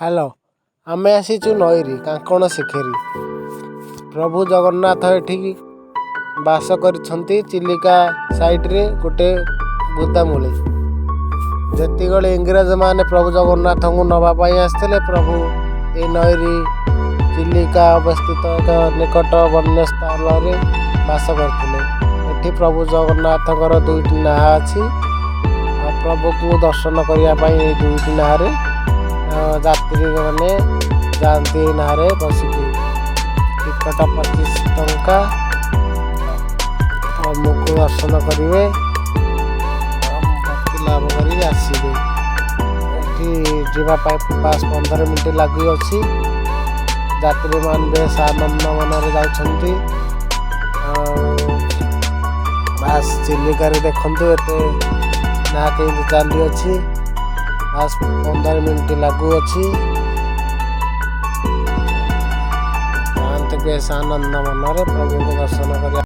Hello, ଆମେ ଆସିଛୁ ନଈରେ କାଙ୍କଣ ଶିଖେରୀ। ପ୍ରଭୁ ଜଗନ୍ନାଥ ଏଠିକି ବାସ କରିଛନ୍ତି ଚିଲିକା ସାଇଡ଼ରେ ଗୋଟେ ବୁଦାମୂଳେ। ଯେତିକିବେଳେ ଇଂରେଜମାନେ ପ୍ରଭୁ ଜଗନ୍ନାଥଙ୍କୁ ନେବା ପାଇଁ ଆସିଥିଲେ, ପ୍ରଭୁ ଏଇ ନଈରେ ଚିଲିକା ଅବସ୍ଥିତ ଏକ ନିକଟ ବନ୍ୟ ସ୍ଥଳରେ ବାସ କରିଥିଲେ। ଏଠି ପ୍ରଭୁ ଜଗନ୍ନାଥଙ୍କର ଦୁଇଟି ନାହା ଅଛି ଆଉ ପ୍ରଭୁଙ୍କୁ ଦର୍ଶନ କରିବା ପାଇଁ ଏଇ ଦୁଇଟି ନାହାରେ ଯାତ୍ରୀମାନେ ଯାଆନ୍ତି। ଏଇ ନାହାରେ ବସିକି ଟିକଟ 25 ଟଙ୍କା। ପ୍ରଭୁଙ୍କୁ ଦର୍ଶନ କରିବେ, ଭକ୍ତି ଲାଭ କରି ଆସିବେ। ଏଠି ଯିବା ପାଇଁ ବାସ୍ 15 ମିନିଟ୍ ଲାଗୁଅଛି। ଯାତ୍ରୀମାନେ ବେଶ ଆନନ୍ଦ ମନରେ ଯାଉଛନ୍ତି। ଆଉ ବାସ୍ ଚିଲିକାରେ ଦେଖନ୍ତୁ ଏତେ ନାହା କେମିତି ଚାଲିଅଛି। ବାସ୍ 15 ମିନିଟ୍ ଲାଗୁଅଛି। ଯାଆନ୍ତୁ ବେଶ ଆନନ୍ଦ ମନରେ ପ୍ରଭୁଙ୍କୁ ଦର୍ଶନ କରିବା।